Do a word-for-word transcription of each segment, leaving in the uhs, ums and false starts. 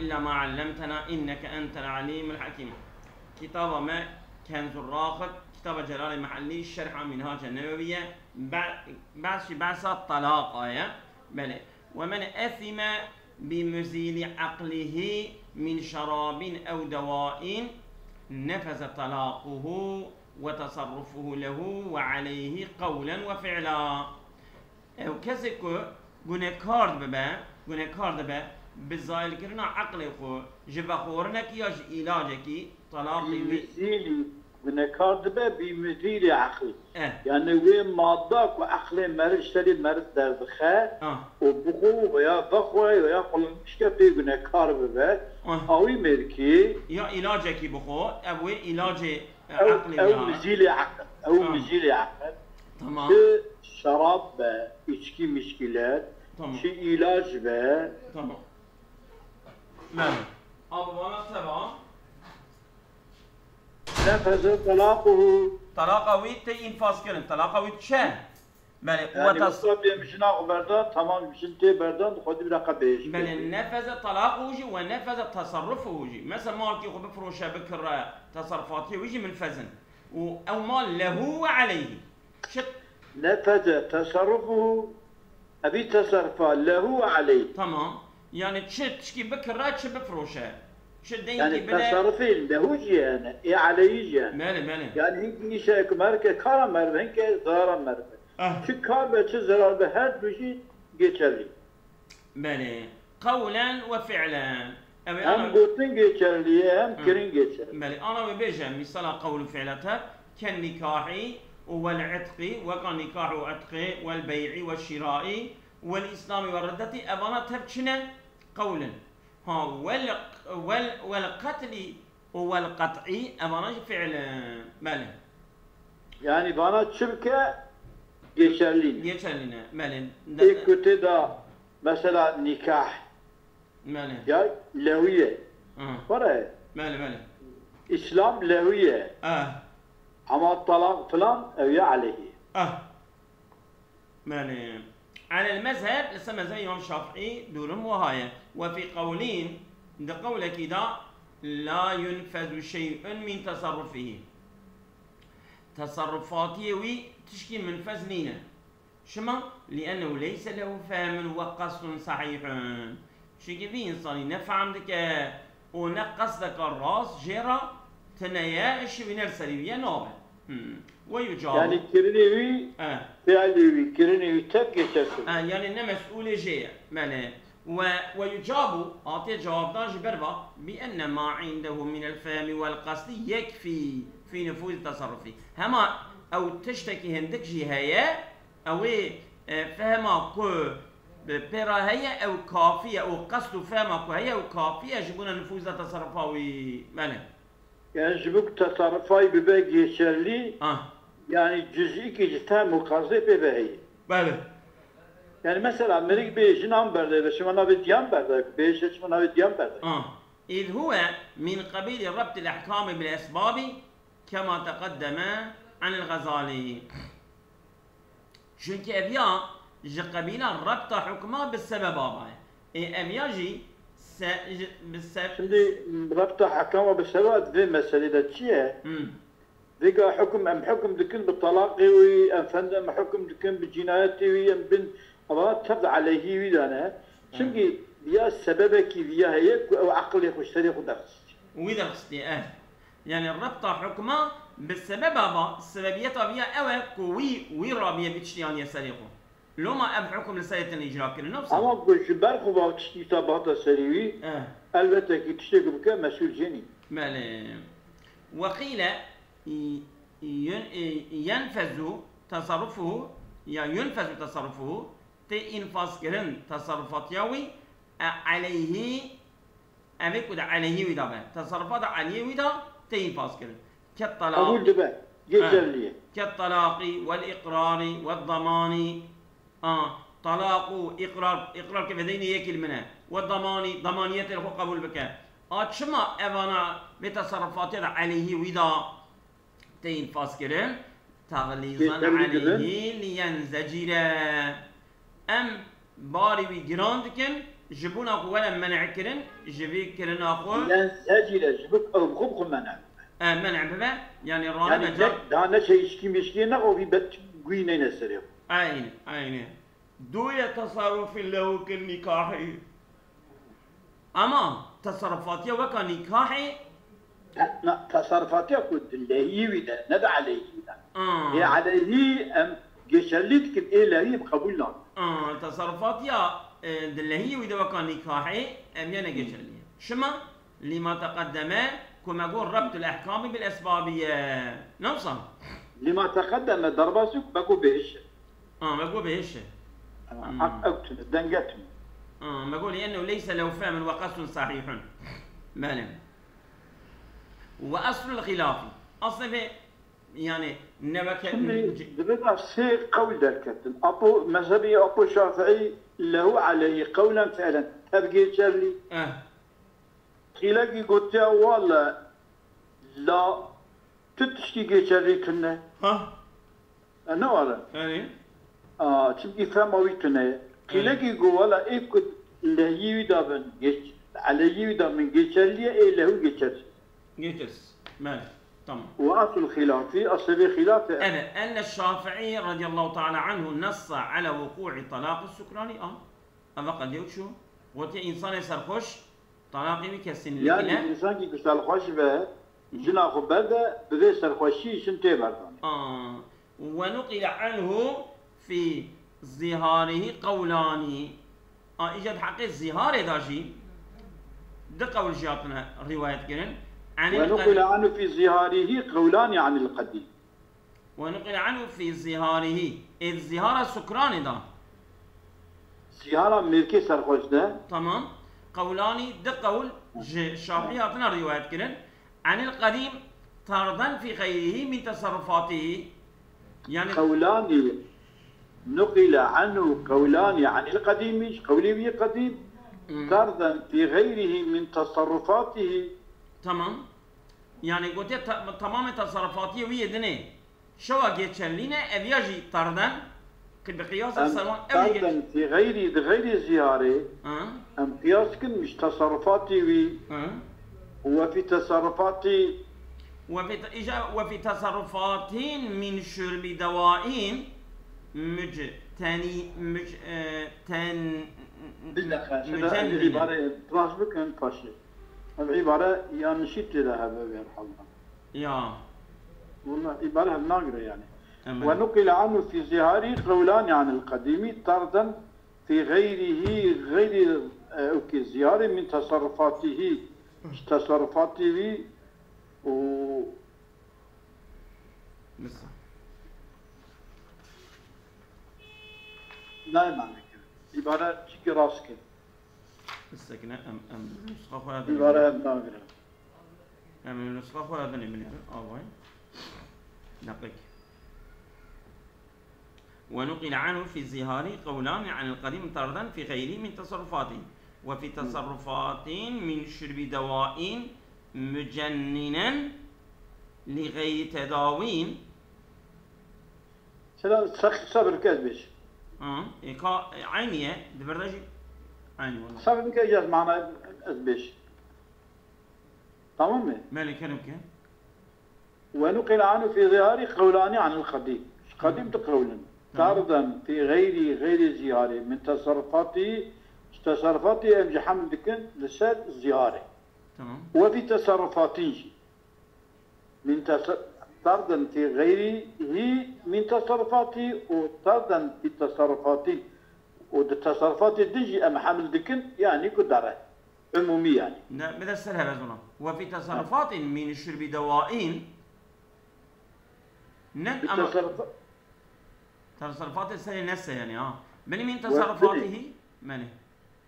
إلا ما علمتنا إنك أنت العليم الحكيم. Kitaba me Kenzur Raxid, kitaba Celalê Mehellî, Şerha Minhaca Newewiye, be-, behs jî behsa talaqa ye. Belê. ومن أثم بمزيل عقله من شراب أو دواء نفذ طلاقه وتصرفه له وعليه قولا وفعلا. Ew kesê ku gunekar dibe, gunekar dibe, bi zayilkirina eqlê xwe, ji vexwarinekî ya ji îlacekî, talaqê wî. Bîmizîlî, gunekar dibe bîmizîlî eqlî. Eh. Yani wê madda ku eqlê meriv, ji serê meriv derdixe Ah. û bixwe veya vexwe veya qulanmişke pê gunekar bibe, Ah. awî mêrkî. Ya îlacekî bixwe, ev wê îlacê, eh, Ew, eqlê ew ya. mizîlê eqil, ew Ah. mizîlê eqil. Tamam. Çi şerab be, içki mişkiler, Tamam. çi îlac be. Tamam. Belê. Abi bana teva. Nefeze talaquhu. Talaqa wî tê înfaz kirin. Talaqa wî çi? Belê. Yani Wetas- wisa bê jina xwe berdan, tamam jin tê berdan, xwedî bira qe bêhişt Belê. Nefeze talaquhu jî we nefeze tasarrufuhu jî. Mesela malkî xwe bifroşe, bikire, tasarrufatiyê wî jî minfezin. Û ew mal lehu ve aleyhi. Çi? Nefeze teserrufuhu, evî teserrufa lehu ve aleyh. Tamam. Yani çi tişkî bikire, çi bifroşe. Çi denkî Yani bine. Teserrufê lehu jî yani, ê aleyhî jî yani. Belê, belê. Yani hinkî îşe ku merke kara merve, hinkî zara merve. Ah. Çi kar be, çi zerar be, her du jî geçerlî. Belê. Qewlen ve fi'len. Ew ê Hem ana gotin geçerlî ye, hem Hı. kirin geçerlî. Belê, ana wê bêje, mîsala qewl û fi'la tev, ken nikahî û wel itqî, weka nikah û itqî, wel bey'î ve şîraî, wel îslamî ve riddetî, evana tev çi ne? Qewl in. Ha, wel, wel, wel qetlî û wel qet'î, evana jî fi'l in. Belê. Yani vana çi bike geçerlî ne. Geçerlî ne, belê. De- Ê ku tê de mesela nikah Belê. ya lehwî ye. Aha. Were. Belê, belê. Îslam lehwî ye. Ah. Ama talaq filan ew ya aleyhî. Ah. Belê. Alel mezheb, li ser mezhebê Îmam Şafîî durum wiha ye. Ve fî qewlîn, di qewlekî de, la yunfezu şey'un min tasarrufihî. Tasarrufatiyê wî tişkî minfez nîne. Çima? Li'ennehu leyse lehu fehmun ve qasdun sahîhun. Çunkî vî însanî ne fehm dike û ne qesdeke rast jê re tune ye, îşî wî ne li serî wî ye, nabe. Hmm. Ve yucabu. Yani kirinê wî, Eh. fiilê wî, kirinê wî tek geçersiz. Eh, yani ne mes'ûlê jê ye. Belê. Ve, ve yucabu, hatiye cewabdan ji ber va, bi enne ma indehu minel fehmi vel qasdi yekfî fî nufûzi tasarrufî. Hema ew tiştekî hindik jî heye, ew ê, e, fehma ku bi pê re heye, ew kafî ye, û qesd û fehma ku heye, ew kafî ye ji bona nufûza tasarrufa wî. Belê. Yani ji bo ku tasarrufayî bibe geçerlî, Ah. yani cuzîkî ji fehm û qasdê pê ve heye. Belê. Yani mesela mirik bê jinan berde ve şima navê diyan berde, bê şima navê diyan berde. Ah. Îz huve min qebîlî rebtil ehkamî bil esbabî kema teqeddeme anil Xezalî. Çunkî ev ya ji qebîla rebta hukma bi sebeba ve ye. Ê ev ya jî se-, ji, bi se- Şimdi rebta hukma bi sebeba di vê meselê de çi ye? Hmm. Vêga hukm, em hukm dikin bi talaqê wî, em fend em hukm dikin bi cînayetê wî, em bin, ava tev aleyhî wî de ne. Çimkî viya sebebekî viya heye ku ew eqilê xwe ji serê xwe derxistî. Wî derxistî, eh. Yani rebta hukma bi sebeba va, sebebiyeta viya ew e ku wî, wî rabiye vî tiştî aniye serê xwe. Loma ev hukm li serê tune îcra kirin, ne wisa? Ama ku ji ber xwe va tiştî wisa bihata serê wî, Eh. elbette ki tiştê ku bike mesûl jê nî. Belê. Weqîle y-, y-, yenfezu tasarrufuhu, ya yunfezu tasarrufuhu, tê înfazkirin tasarrufatiya wî, e, aleyhî, evê ku di aleyhî wî de be, tasarrufata aleyhî wî de tê înfazkirin. Ket talaq. Qebûl dibe, geçerlî ye. Ket talaqî, wel îqrarî, wel damanî. A, talaq û îqrar, îqrar ke vedeynê yekî li min e. Wel damanî, damaniyetê li xwe qebûl bike. A, çima evana vê tasarrufatiya de aleyhî wî de tê înfazkirin? Taxlîzan Bêterî dibin. aleyhî liyenzecîre. Em barî wî giran dikin, Ji bona ku were men'kirin, ji vî kirina xwe Lenzecî le ji bo ew bi xwe bi xwe men'e. E, men'e bibe, yani Yani ranibe car. Tek daha ne çeyişkî mişkî ne o vî bet guî neyne serê xwe. Aynî, aynî. Dûye tesarrufî lehu kir nîkahî. Ama tesarrufatiya weka nîkahê Na, tasarrufatiya ku di lehiyê wî de, ne di eleyhî wî de. Aa. Ê eleyhî em geçerlî dikin, ê lehiyê bi qebûl nakin. Aa, tasarrufatiya, e, di lehiyê wî de weka nîkahê, em yene geçerlî. Şima, lima teqeddeme, ku me got rebtul ehkamî bil esbabiye. Ne wisa? Lima teqeddeme, derbasî ku me got bêhiş e. Aa, me got bêhiş e. Aa, Hmm. Hak ew tune, denge tune. Aa, me got, "Liennehu leyse lehu fehmun ve qesdun sahihun." Belê. Ve eslul xilafî. Aslê vê, yani, ne weke Şimdi c- dibe da sê qewl derketin. Apo, mezhebî Apo Şafii lehu aleyhi qewlen fi'len. Tev geçerlî. Eh. Xîlekî gotiya wala la tu tiştî geçerlî tune. Ha? E, ne were? Yani? A, çimkî fema wî tune ye. Qîlekî got, wela ê ku lehiyê wî da bin, geç, eleyhî wî da bin, geçerlî ye, ê lehu geçer. Geçer. Belê. Tamam. Ve aslul xilafî, aslê vê xilafê. Evet, enne Şafii radiyallahu teala anhu nassa ala vuku'i talaqi sukrani. A, eva qediye çû. Gotiye, insanê serxweş, talaqê wî kesinlikle. Yani, insankî ku serxweş be, jina xwe berde, bi vê serxweşî jin tê berdan. Aa, ve nuqile anhu fî ziharihi qewlani. A, îca di heqê ziharê de jî di qewl jî hatine rîwayet kirin. Anil Ve nuqile qedîm. Anhu fî ziharihi qewlani anil qedîm. Ve nuqile anhu fî ziharihi. Ê di zihara sukranê de. Zihara mêrkê serxweş de. Tamam. Qewlani, di qewl ji Şafî hatine rîwayet kirin. Anil qedîm tarden fî xeyrihi min teserrufatihi. Yani Qewlani, nuqile anhu qewlani anil qedîmî, ji qewlê wî qedîm, Hmm. Tarden fî xeyrihi min teserrufatihi. Tamam. Yani gotiye ta-, tamamê teserrufatiyê wî yê dinê. Şewa geçerlî ne, ev ya jî tarden, ki bi qiyasa Em serwan, ev jî geç- tarden fî xeyrî, di xeyrî ziyarê, Ha? Em qiyas dikin, ji teserrufatî wî, Ha? Ve fî teserrufatî. Ve fî te-, îca, ve fî teserrufatin min şurbi dewain, müc-, teni-, müc-, e, ten-, Bilexe, şöyle mücennine. Îbare tıraş bikin, paşê. Ev îbare yanlışî tê de hebe vê herhalde. Ya. Wala îbare hev nagire yani. Emre. Ve nuqile anhu fî zihari qewlani anil qedîmî tarden fî xeyrihî, xeyrî, e, ewkî ziyarê min teserrufatihî, ji teserrufatî wî û Lisa. Nayê mane kirin. Îbare çikî rast kir. Sekine em, em nusxa xwe Îbare ev nagire. Em nusxa xwe binê binê. Avay. Deqik. ونقل عنه في الزهاري قولان عن القديم طردا في غيره من تصرفات، وفي تصرفات من شرب دواء مجننا لغير تداوين. Selam, sak-, sabir ke ez bêj. Ha, e, ka, e, aynı ye, di ber de jî aynı wala. Sabir ke ez mana ez bêj. Tamam mı? Belê, kerem ke. ونقل عنه في الزهاري قولان عن القديم. Qedîm tu qewlin. Tamam. Tarden fi xeyrî, xeyrî ziyarê min teserrufatî, ji teserrufatî em ji heml dikin li ser ziyarê. Tamam. Ve fi teserrufatin jî. Min tese-, tarden fi xeyrî hî min teserrufatî û tarden fi teserrufatin. Û di teserrufatê din jî em heml dikin, yani ku dere. Umûmî yani. Ne, bide ser heve zona. Ve fî teserrufatin min şurbi dewain. Ne Bi ama teserrufa- teserrufatê serê nese yani ha. Beni min Ve teserrufatihî, beni.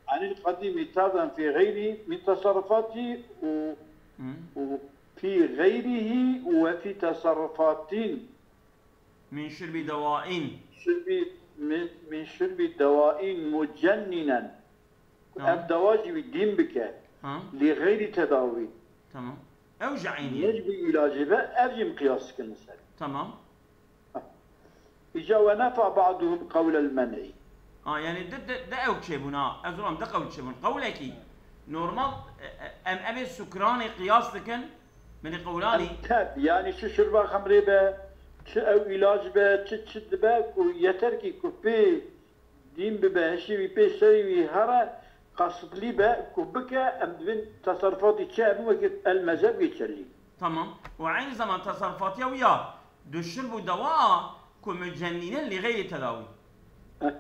Anil qedîmî tarden fî xeyrî min teserrufatî û, Hı. Û fî xeyrihî û ve fî teserrufatin. Min şurbi dewain. Şurbi, min, min şurbi dewain mucenninen. Tamam. Ev dewa jî wî dîn bike. Ha. Li xeyrî tedawî. Tamam. Ew ji eynî ye. Ne ji bo îlacê be, ev jî em qiyas dikin li ser. Tamam. Îca ve nefa ba'duhum qewlel men'î. Ha, yani di, di, di ew çêbûn ha. Ez ulam di qewl çêbûn. Qewlekî normal, e, e, em evê sukranê qiyas dikin. Min ê qewlanî. Em teb, yani şu şirba xemrê be, çi ew ilac be, çi çi dibe ku yeter ki ku pê dîn bibe, hişê wî pê serê wî here, qasitlî be, ku bike, em dibin teserrufatî çi hebin wekî el mezheb geçerlî. Tamam. Û eynî zaman teserrufatiya wî ya du şirb û dewa a ku mucennînin li xeyrî tedawî. Eh.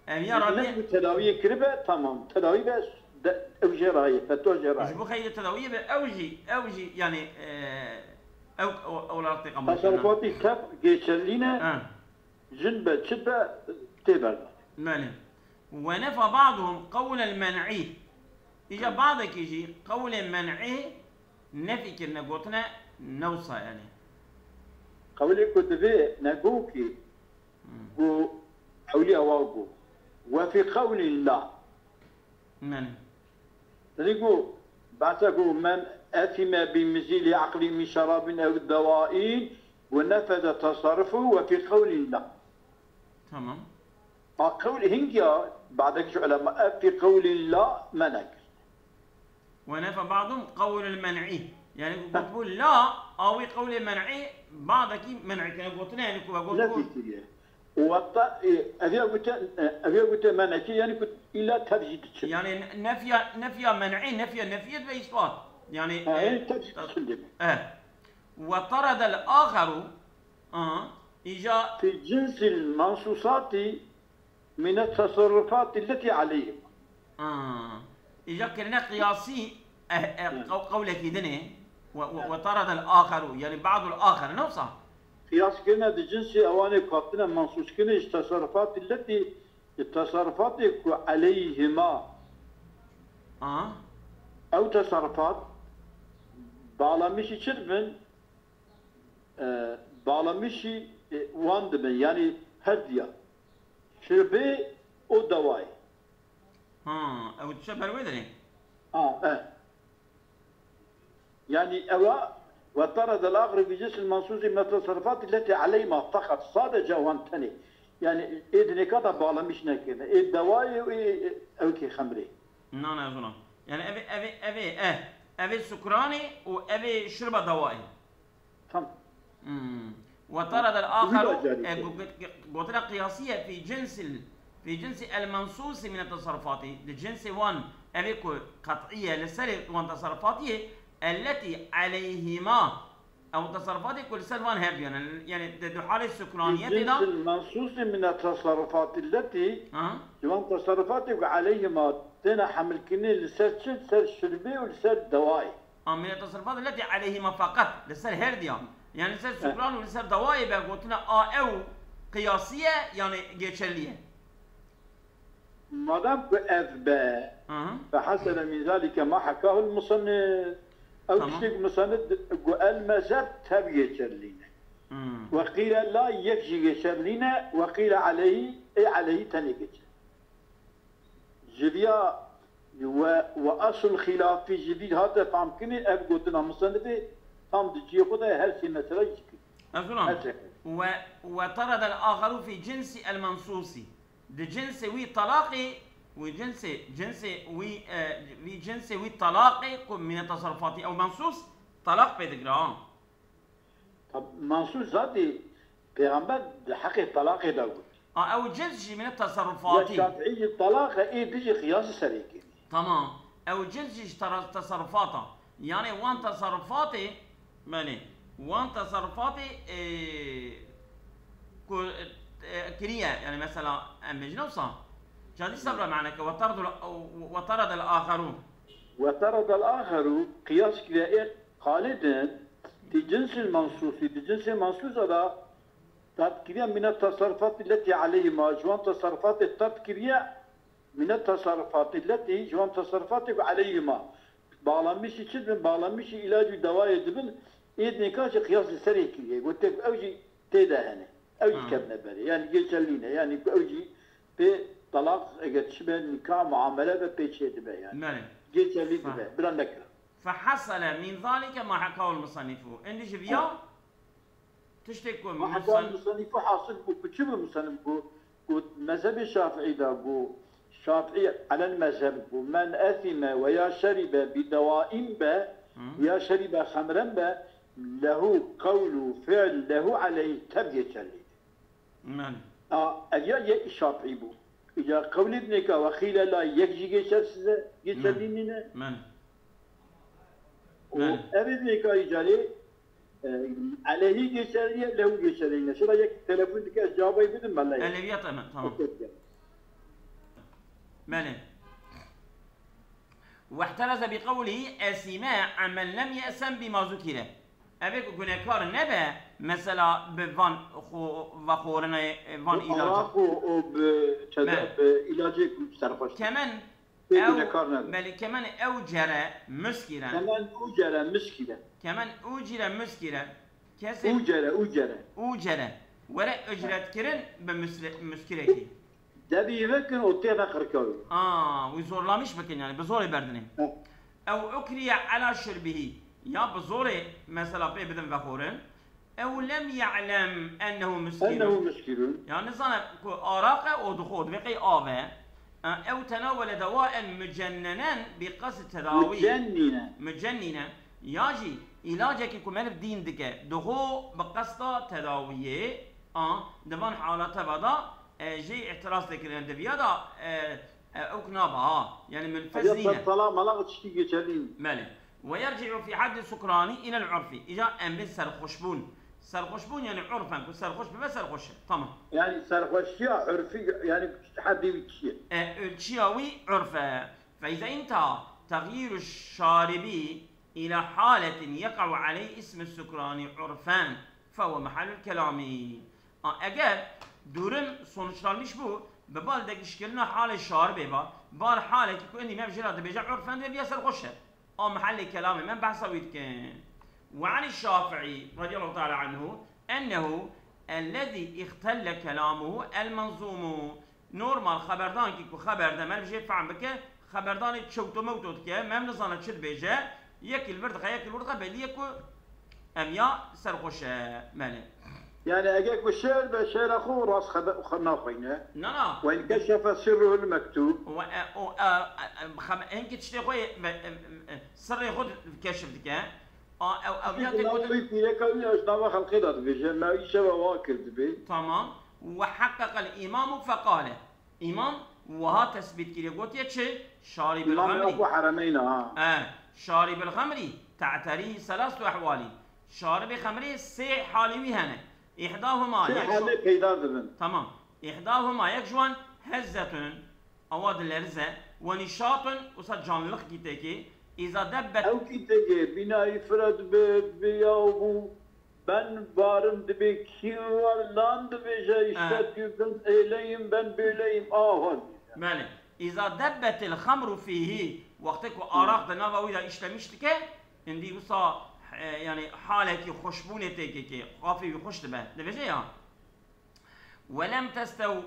Ev ya radiyê Tedawiyê kiribe, tamam. Tedawî be, de, ew jê raye, fetwa jê raye. Ji bo xeyrî tedawiyê be, ew jî, ew jî, yani, e, ew, ew, ew olarak tê qebul kirine. Teserrufatî teb geçerlî ne, Ha, jin be, çi be, tê berdan. belê. Ve nefa ba'duhum qewlel men'i. Îca badekî jî qewlê men'i nefî kirine, gotine newsa yani. Qewlê ku divê, ne go ki, go, ewliya wa go. Ve fî qewlin la. Yani. Dî go, behsa go, men etîme bi mizîlî eqlî min şerabin ew dewaîn, ve nefede teserrufu ve fî qewlin la. Tamam. A qewl hingiya, badek ji ulema, ev fî qewlin la me nekir. Ve nefa ba'dum qewlel men'i. Yani ku gotbû la, a wî qewlê men'i, badekî men'i kirine, gotine yani ku ve gotbû. Nefî kiriye. Weta, e, ev ya gute, e, ev ya gute me nekir, yani ku illa tevcî diçin. Yani ne- nefya, nefya men'i, nefya nefiyet ve ispat. Yani, Ha, e, yani tevcî diçin demek. E. Ve taradel aharu. Aha. Îca Fi cinsil mansusati mine tasarrufati leti aleyhim. Aa, îca kirine qiyasî, eh, eh, qew- qewlekî din e. Ve, ve, ve taradel aharu, yani ba'dul ahar, ne wisa? Qiyas kirine di cinsê ewanê ku hatine mansus kirine ji tasarrufat letî, ji tasarrufatê ku aleyhima. Aha. Ew tasarrufat bağlamışî çi dibin? E, bağlamışî, e, wan dibin, yani her diya. Şirbê û dewayê. Ha, ew dişe ber wê derê. Ha, e. Yani ewa ve taradel ahri bi cisil mansusi min tasarrufat leti aleyhima fakat, sadece wan tenê. Yani ê dinêka da bağlamış nekirine. Ê dewayê û ê, ê, ew kê xemrê. Na, ne, ez ona. Yani evê, evê, evê, eh, evê sukranê û evê şirba dewayê. Tamam. Hmm. Ve taradel aharu, Wî da carî e, kir. go- go- gotina qiyasî ye, fi cinsil, fi cinsi el mansusi min tasarrufati, di cinsê wan, evê ku qat'î ye, li serê wan tasarrufatî ye, elleti aleyhima, ew tasarrufatê ku li ser van her duyan, yani di, di halê sukraniyetê de. Cinsil mansusi min tasarrufati leti, Ha? ji wan tasarrufatê ku aleyhima têne hemilkirinê li ser çi, li ser şirbê û li ser dewayê. A, min tasarrufat leti aleyhima fakat, li ser her diya. Yani li ser sukran û li ser dewayê be gotine a ew qiyasî ye, yani geçerlî ye. Madem ku ev be, Hı hı. fehasele min zalike ma hekahul musannif. Ew Tamam. Tiştê ku musannif got el mezheb tev geçerlî ne. Hmm. Ve qîle la, yek jî geçerlî ne, ve qîle aleyhî, ê aleyhî tenê geçer. Ji viya ve, ve asul xilafî ji vî hate famkirinê, ev gotina musannifê tam di cihê xwe de her sê mesela jî kir. Ez ulan. Her sê. Ve, ve taradel aharu fi cinsi el mansusi. Di cinsê wî talaqê, wî cinsê, cinsê wî, e, wî cinsê wî talaqê ku mîne tasarrufatî ew mansus, talaq pê digre, ha. Tab-, Mansus zatî Pêxember di heqê talaqê de got. A, ew cins jî mîne tasarrufatî. Ya Şafîî jî talaqe ê dijî qiyasî serê kiriye. Tamam. Ew cins jî ji tara-, tasarrufata. Yani wan tasarrufatê, belê. Wan tasarrufatê, e, ku, e, kiriye. Yani mesela em bêjin wisa. Cadî sebra maneke ve taradul, ve taradel aharu. Ve taradel aharu qiyas kiriye ê qalidin di cinsil mansusi, di cinsê mansusa da tab kiriye mîne tasarrufatî letî aleyhima, ji wan tasarrufatê tab kiriye mîne tasarrufatî letî, ji wan tasarrufatê ku aleyhima. Bağlamışî çi dibin? Bağlamışî îlac û dewayê dibin. Ê dinêka jî qiyas li serê kiriye. Gote ku ew jî tê de hene. Ew jî Ha. kevne berê. Yani geçerlî ne. Yani ku ew jî pê talaq eger çi be, nika, muamele be, pê çê dibe yani. Belê. Geçerlî Ha. dibe. Bila nekira. Fehasale min zalike ma hekahul musannifu. Endî ji viya Ha. tiştê ku Ma heta musan- musannifu hasil bû, ku çi bi musannifu? Got mezhebê Şafiî de got, Şafiî alel mezheb got, "Men esîme ve ya şerîbe bi dewaîn be, Hı. ya şerîbe xemren be, lehu qewlu fi'l lehu aleyh tev geçerli." Men. A, ev ya yek Şafiî bû. Îca qewlê dinêka ve xîle la yek jî geçersize, geçerli Men. nîne. Men. O Men. Ev dinêka îcarê, e, aleyhî geçerliye, lehu geçerliye. Şira yek telefon dike, ez cevabê bidim, vallahi. Elewiyat hemen, tamam. Okey. Belê. Wehtereze bi qewlî esîme emmen lem ye'sem bima zukire. Ev ê ku gunekar nebe, mesela bi van xo-, vexorine, van Bu ilaca. Araq û, û bi teda-, Be. bi ilacê ku serxweş. Kemen Bê ew, gunekar nebe. Belê kemen ew cere muskire. Kemen û cere muskire. Kemen û cire muskire. Kesê Û cere, û cere. Û cere. Were ücret kirin bi musre-, muskirekî. Devî vekin û têne qirkewî. Aa, wî zorlamiş bikin yani, bi zorê berdinê. Heh. Ew ukriye ala şurbihî. Ya bi zorê mesela pê bidin vexorin. Ew lem ya'lem ennehu muskirun. Ennehu muskirun. Ya nizane ku araq e û dixwe, divê qey av e. E, ew tenawele dewaen mucennenen bi qasd tedawî. Mucennine. Mucennine. Ya jî îlacekî ku meriv dîn dike, dixwe bi qesta tedawiyê, a, di van halate ve de e, jê îtiraz tê kirin. Di viya da, e, e, ewk nabe ha. Yani munfez Ev ya nîne. Sala mala tiştî geçerlî. Belê. Ve yerci'u fi haddi sukrani ilel urfi. Îca em bên serxweşbûn. Serxweşbûn yani urfen, ku serxweş bibe serxweş e. Tamam. Yani serxweşiya urfî, yani haddê wî çi ye? E, ölçiya wî urf e. Fe iza inta tagyiru şaribi ila haletin yeka'u aleyh ismu sukrani urfen, fe huve mahallul kelami. A, eger durum sonuçlanmış bû, bi bal de gişkirina halê şaribê va, bar halekî ku endî mev jê re dibêje urfen dê biya serxweş e. A mehellê kelamê me behsa wî dikin. Ve anî Şafi'î radiyallahu teala anhu ennehu ellezî ixtelle kelamuhu el menzumu. Normal xeberdankî ku xeber de meriv jê fehm bike, xeberdanê çewto mewto dike, mem nizane çi dibêje, yekî li vir dixe, yekî li wir dixe, belî ye ku em ya serxweş e, belê. Yani eger ku şe'ir be, şe'ra xwe rast xeber, xwe naxweyne. Na, na. Ve inkeşefe sirruhul mektub. Ve, e, o, e, e, e, xem-, hinkî tiştê xwe, e, e, e, sirrê xwe keşif dike. A, ew, ew ya Peki tê navê gotin wî pîreka wî ya ji nava xelkê de dibêje, me îşeva wa kir dibê. Tamam. Ve heqqeqel îmamu feqale. Îmam wiha tesbît kiriye, gotiye çi? Şarîbil Îmamê xemrî. Abu Heremeyn a, ha. E, şarîbil xemrî te'terî selastu ehwalî. Şaribê xemrê sê halî wî hene. Îhdahuma, Sê yek halê jwan peyda dibin. Tamam. Îhdahuma, yek jwan hezzetun, awa dilerize, ve nîşatun, wisa canliliqkî têkê, îza debbet. Ew kî têkê, bînayî fira dibe, dibe ya bû. Ben varım dibe, kî var lan dibêje, işte Ha. diyor, ben öyleyim, ben böyleyim. Aha dibêje. Belê. Îza debbetil xemru fîhî, wextê ku araq di nava wî de îşlemiş dike, indî wisa, e, yani halekî xweşbûnê têkê kê, qafê wî xweş dibe. Dibêje ya. Ve lem testew-,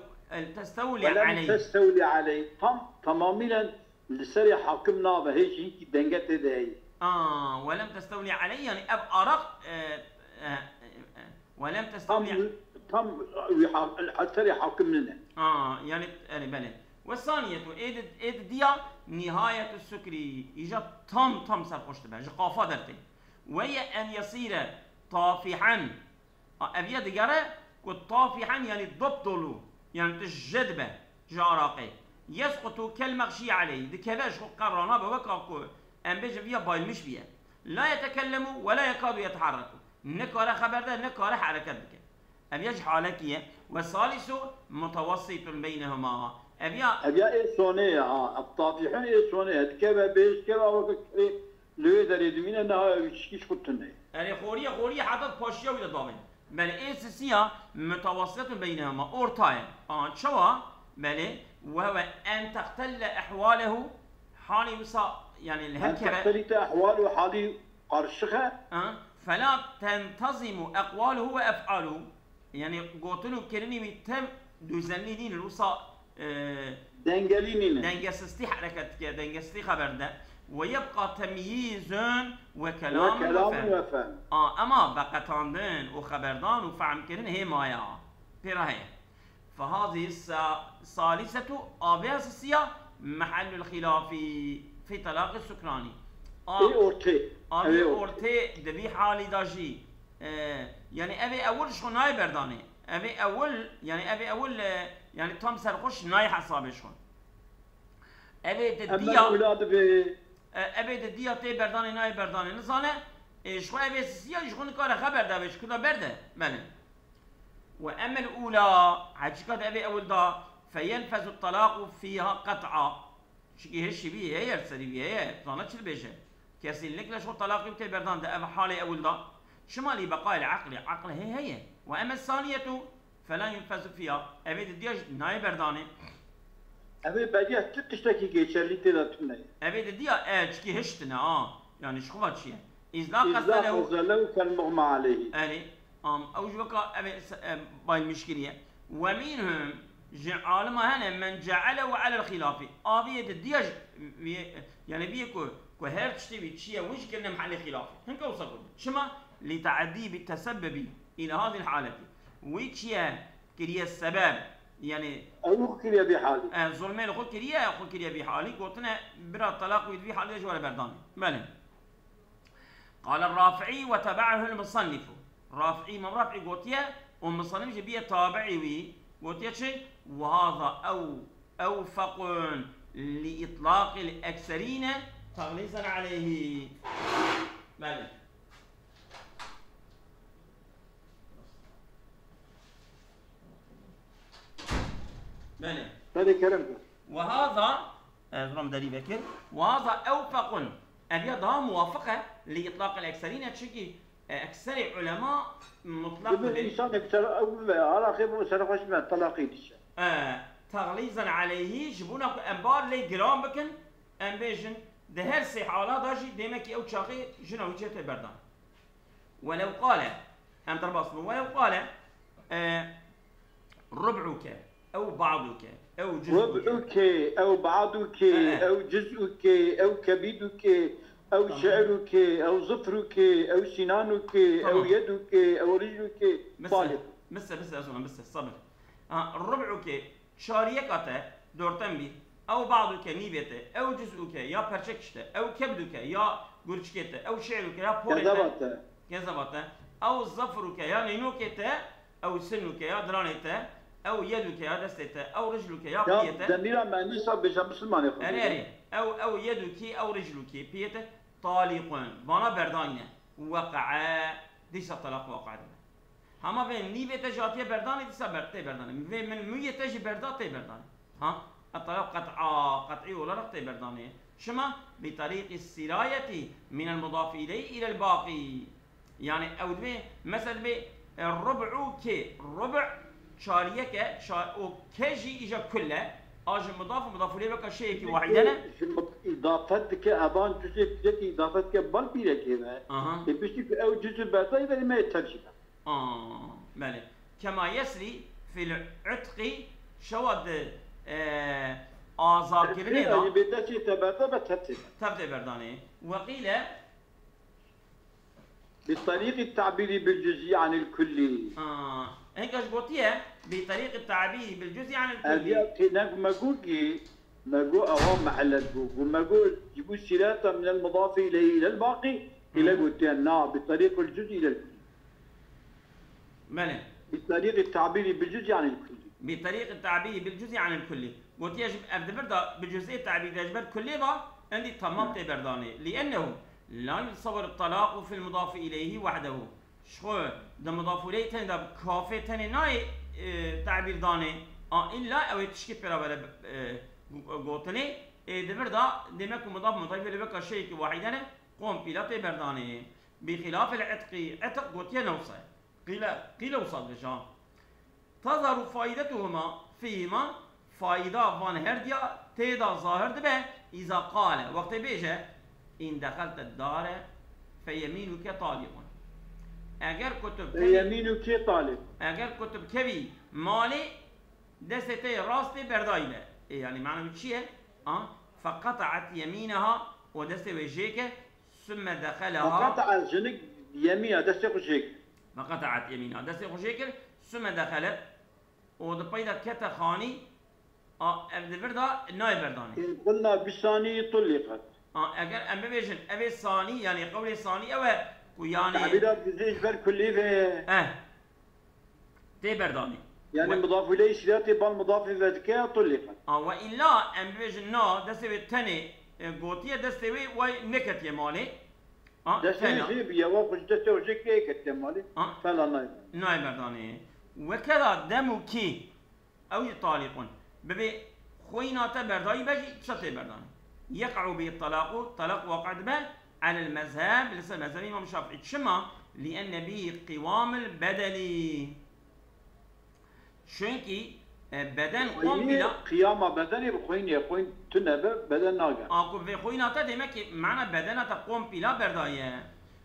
testewlî Ve lem aleyh. testewlî aleyh. Tam, tamamîlen li serê hakim nabe, hêj hinkî denge tê de heye. Aa, ve lem testewlî aleyh, yani ev araq, e, e, e, e, ve lem Tam, testewlî tam wî ha-, li serê hakim nine. Aa, yani, yani belê. Ve saniyetu, ê di, ê di diya nihayetu sukri, îca tam, tam serxweş dibe, ji qafa dertê. Ve ye en yesîre tafihen, A, ev ya digere ku tafihen, yani dop dolu, yani tu jê dibe ji araqê. Yesqutu kel mexşî aleyh, dikeve ji xwe qebrana be weka ku em bêjin viya bayilmiş biye. La yetekellemu ve la yekadu yeteharreku. Nikare xeber de, nikare hereket bike. Ev ya ji halekî ye. Ve salisu mutawessitun beynehuma. Ev ya Ev ya ê sonê ye, ha. Ev tafihen ê sonê ye. Dikeve bê, dikeve weke kirê. Li wê derê dimîne, niha ew çikî ji xwe tune ye. Erê, xorî ye, xorî ye, heta paşiya wî de davên. Belê, ê sisiya mutawasitun beynehuma, orta ye. A, çawa? Belê, ve huve en textelle ehwalehu, halî wisa, yani li her En kere textelîte ehwalu, halî qarşix e. Ha, fela tentazimu ekwaluhu ve ef'aluhu. Yani gotin û kirinî wî tim düzenlî nînin, wisa, e, Dengelî nînin. dengesiztî hereket dike, dengesiztî xeber de. Ve yebqa temyîzun ve Ve kelamun ve kelamun fehm. ve fehm. A, ema veqetandin û xeberdan û fehmkirin hê maya. Pê re heye. فهذه الثالثة, a vê sisiya, محل الخلاف في طلاق السكران. A, Ê ortê. a Ev vê ê ortê. ortê di vî halî de jî, e, yani ev ê ewil ji xwe nayê berdanê. Ev ê ewil, yani ev ê ewil, e, yani tam serxweş nayê hesabê ji xwe. Ev ê di Ema diya, ula dibê. e, ev ê di diya tê berdanê nayê berdanê. Nizane, e, ji xwe ev ê sisiya ji xwe nikare xeber de bê, ji ku de berde. Belê. Ve emmel ula, heqîqet ev ê ewil da, feyenfezu talaqu fiha qet'a. Çikî hişî vî heye, serî vî heye, zana çi dibêje? Kesinlikle ji xwe talaqî tê berdan de ev halê ewil da. Çima lî beqayê eqlî, eql hê heye. Ve emmel saniyetu, fela yunfezu fiha. Ev ê di diya jî nayê berdanê. Ev ê beriya tu tiştekî geçerlî tê de tune ye. Ev ê di diya, e, çikî hiştine, a. Yani ji xwe çi ye? Îzla Îzla qeselehu. qeselehu kel muğma aleyhi. Erê, am, ew ji weka ev ê se-, e, bayilmiş kiriye. Ve minhum, ji alima hene, men cealehu alel xilafî. A vî yê di diya ji, vî yê, yani vî yê ku, ku her tiştê wî çi ye, wî jî kirine mehelê xilafî. Hinka wisa gotin. Çima? Li teedî bi tesebbebi ila hazil haleti. Wî çi ye? Kiriye sebeb. Yani, Ew xwe kiriye vî halî. e, zulmê li xwe kiriye, xwe kiriye vî halî. Gotine, bira talaq wî di vî halî de ji we re berdanê. Belê. قال الرافعي وتبعه المصنف. Rafi'î, Îmam Rafi'î gotiye û musannif jî biye tabi'î wî. Gotiye çi? وهذا أو-، أوفق لإطلاق الأكثرين تغليظا عليه. Belê. Belê. Belê, kerem kir. وهذا, e, zilam derî vekir. وهذا أوفق. Ev ya daha muwafiq e li itlaq el ekserîne, çikî, e, ekserê ulema mutlaq Bi dibin. Însanek ser, ew ve, halaxê bu serxweş me, talaqî dişe. E, teğlîzan aleyhî, ji bona ku em bar lê giran bikin, em bêjin, di her sê hala de jî dêmekî ew çaxê jina wî çê tê berdan. Welew qale, em derbas bin. Welew qale, e, rub'uke, ew ba'duke, ew cuz'uke. Rub'uke, ew ba'duke, E, e. ew cuz'uke, ew kebiduke, ew Tamam. şe'ruke, ew zifruke, ew sinanuke, Tamam. ew yeduke, ew ricluke. Bise, Talib. bise, bise, ez ona, bise, sabir. Ha, rub'uke, çariyeka te, dortem bî, ew ba'duke, nîvê te, ew cuz'uke, ya perçek işte, ew kebduke, ya gurçikê te, ew şe'ruke, ya porê te. Kezeba te. Kezeba te. Ew zafruke, ya nînokê te, ew sinuke, ya diranê te, ew yeduke, ya destê te, ew ricluke, ya Ya piyê te. demîra me nîsa bêje misilmanê xwe Erê, bêje. erê. Ew, ew yedukî, ew riclukî, piyê te, talîqun. Vana berdanîne. Weqe'e, dîsa talaq weqe'e dibe. Hema vê nîvê te ji hatiye berdanê, dîsa ber-, tê berdanê. Vê min mûyê te jî berda, tê berdanê. Ha? Etalab qet'a, qet'î olarak tê berdanê. Çima? Bi tarîqî sirayetî minel mudaf ileyh ilel baqî. Yani ew divê, mesela divê, e, rub'u ke, rub' çariyek e, ça-, o ke jî îja kull e, a ji mudaf û mudaf ileyh veka şeyekî wahîde ne? Ji mud-, îdafet dike, evan cüzê pîrekî îdafet dike, bal pîrekê ve. Aha. Ê piştî ku ew cüzê berdayî ve, me tev jî be. Aa, belê. Kema yesrî fil itqî, şewa di, e, azadkirinê de. Bê destê te berda be, tev tê be. Tev tê berdanê. Weqîle. Bi tarîqî tabîrî bil cüzî anil kullî. Aa, hinka ji gotiye, bi tarîqî tabîrî bil cüzî anil kullî. Ev ya tê ne ku me got ki, me got ewa me'let got. Got me got, ji bo sîreta minel mudafî ileyhî ilel baqî, île Hı. gotiye, na, bi tarîqil cüzî ilel kullî. Belê. Bi tarîqî tabîrî bil cüzî anil kullî. Bi tarîqî tabîrî bil cüzî anil kullî. Gotiye ji ev di vir de bi cüzê tabîr de ji ber kullê ve, endî temam tê berdanê. Li ennehu la yutsawwer talaqu fil mudafî ileyhî wahdehu. Ji xwe di mudaf ileyhî tenê de bi kafê tenê nayê, e, tabîr danê. A illa ew ê tişkî pêra bere, e, gotinê. Ê di vir de dêmek û mudaf mudaf ileyhî veka şeyekî wahîde ne, kompîla tê berdanê. Bi xilafil itqî, itiq gotiye ne wisa ye. Qîle, qîle wisa dibêje, ha. Tezheru faidetuhuma fîhima, faîda van her diya tê de zahir dibe, îza qale, wextê bêje, in dexelte dare fe yemînuke talîqun. Eger ku tu Fe bikevî, yemînuke talîq. eger ku tu bikevî malê, destê te yê rastê berdayî be. Ê, yanî mana wî çi ye? A, feqeta'et yemîneha, û destê wê jê ke, Sümme dexeleha. Feqata'a, jinik yemîna destê xwe jê kir. Feqata'at yemîna destê xwe jê kir. Sümme dexelet. û di pey de kete xanî, a, ev di vir de nayê berdanê. إن قلنا بساني طلقت. A, eger em bibêjin evê sanî, yanî qewlê sanî ew e ku yanî Tabîra dizê ji ber kulî ve. Eh. Tê berdanê. Yani We- mudaf ileyh şiriyatê bal mudafê vedike ya طلقت. A, we îlla em bibêjin na, destê wê tenê, e, gotiye, destê wê way neketiye malê. A, Destê fela. Jê bi yewa xwe ji destê xwe jê kê ketiye malê. A. Fela nayê. Nayê berdanê. Wekeda demû kî ew jî talîqun. Bibê xwîna te berdayî be jî tişta tê berdanê. Yeq'u bi talaqu, talaq waqi dibe, alel mezheb, li ser mezhebê Îmam Şafî. Çima? Li enne bî qîwamil bedelî. Çunkî, e, beden Xwînê kompîla qiyama bedenê bi xwînê, xwîn tune be, beden nage. A ku vê xwîna te demek ki mana bedena te kompîla berdaye.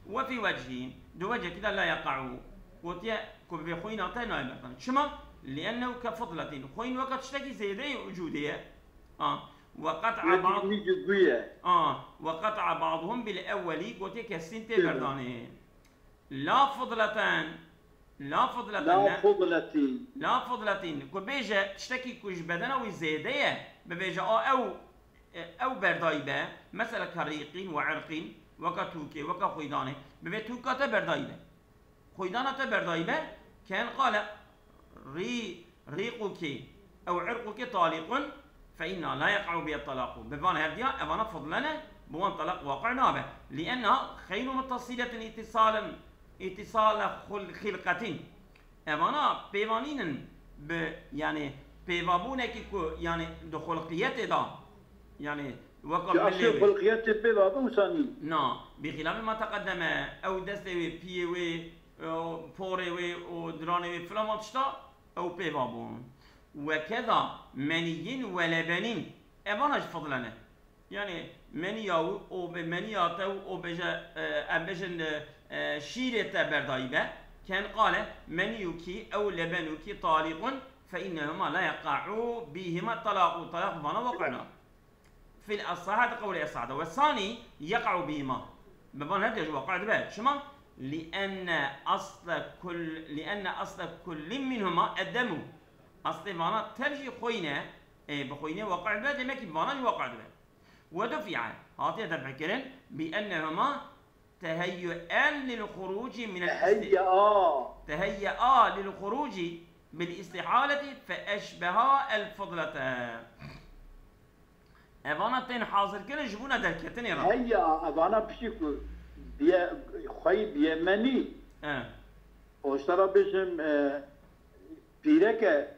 Ve fî vechîn, di wecekî de la yeqa'u. Gotiye ku vê xwîna te nayê berdan. Çima? Li ennehu ke fidletin. Xwîn weke tiştekî zêde ye û cûdê ye. A. Ve qet'a ba'd. Wî guye. A. Ve qet'a ba'duhum bil ewwelî. Gotiye kesîn tê Tê berdanê. La fidleten. La fidleten. La ne? fudletin. La fidletin. Ku bêje tiştekî ku ji bedena wî zêde ye, bibêje a ew, ew berdayî be, mesela ke rîqîn ve irqîn, weke tûkê, weke xwîdanê, bibê tûka te berdayî be. Xwîdana te berdayî be, ken qale rî-, rîqûkê ew irqûkê talîqun, fe inna la yeq'u biye talaqu. Bi van herdiya evana fidlene, bi wan talaq waqi nabe. Li enna xeyru muttasiletin îtîsalen, îtîsale xul-, xilqetin. Evana pêvanînin bi, yani, pêvabûnekî ku, yani, di xulqiyetê de, yani, weka Ki milê aslê wê. xulqiyetê pêvabûn sanî. Na, bi xilafê ma teqedeme, ew destê wê, piyê wê, ew porê wê û diranê wê filan wan tişta, ew pêvabûn. Wekeda meniyîn we lebenîn, evana jî fidlene. Yani meniya û, û be meniya te û, û beje, e, em bêjin, e, e, şîrê te berdayî be, ken qale meniyûkî ew lebenûkî talîqun, fe innehuma la yeqa'u bîhima talaqu, talaq vana waqi nabe. Fil esahati qewlê esahda. Ve sanî yeqa'u bîhima. Bi van her diya jî waqi dibe. Çima? Li enne asle kul-, li enne asle kullin minhuma eddemu. Aslê vana tev jî xwîn e. Ê, bi xwînê waqi dibe, demek ki vana jî waqi dibe. Ve dufi'a. Hatiye def'kirin. Bi ennehuma teheyyu'en lil xuruci min el isti-, Heyya. Teheyyu'a lil xuruci bil istihaleti fe eşbeha el fidlete. Evana tên hazirkirin ji bona derketinê re. Heyya, evana piştî ku biye, xwey biye menî. E. O ji te re bêjim, e, pîreke,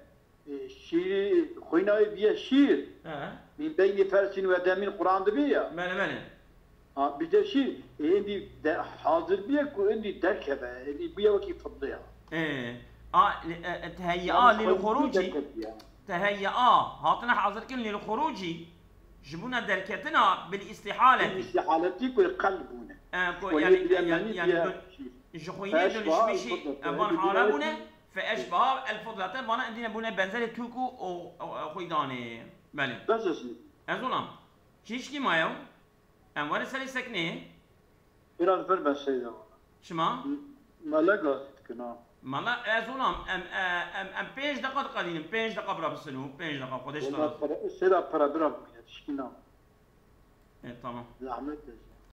e, şîrî, xwîna wê biye şîr. E. Min beynî fersîn ve demîn Quran dibe ya. Bele, bele. Ha, bide şîr. E, êndî de hazir biye ku êndî derkeve. Êndî biye wekî fidliya. E. A, e, e, teheyya lil xuruci. Teheyya, hatine hazirkirin lil xuruci, ji bona derketina bil istihaleti. Istihaleti ku qel bûne. E, ku, Xweyê yani, bile yani, menî yani, diye dön-, şîr. Ji Fe xwînê eşbeha dönüşmüşî el-fidlete. evan Êndî hare bile bûne, fe eşbeha el fidlete, vana endîne bûne benzerê tûk û, û, û, û xwîdanê. Belê. Bes ez. Ez olam. Çi işkî maye? Em werin serê seknê. Biraz ver ben seyda. Çima? Mele gazî dikina. Mala ez olam, em, e, em, em pênc deqa diqedînin, pênc deqa bira bisin û pênc deqa, Xwedê ji te razî. Seyda para bira bûye, tişkî nam. E, tamam. Zahmet ez.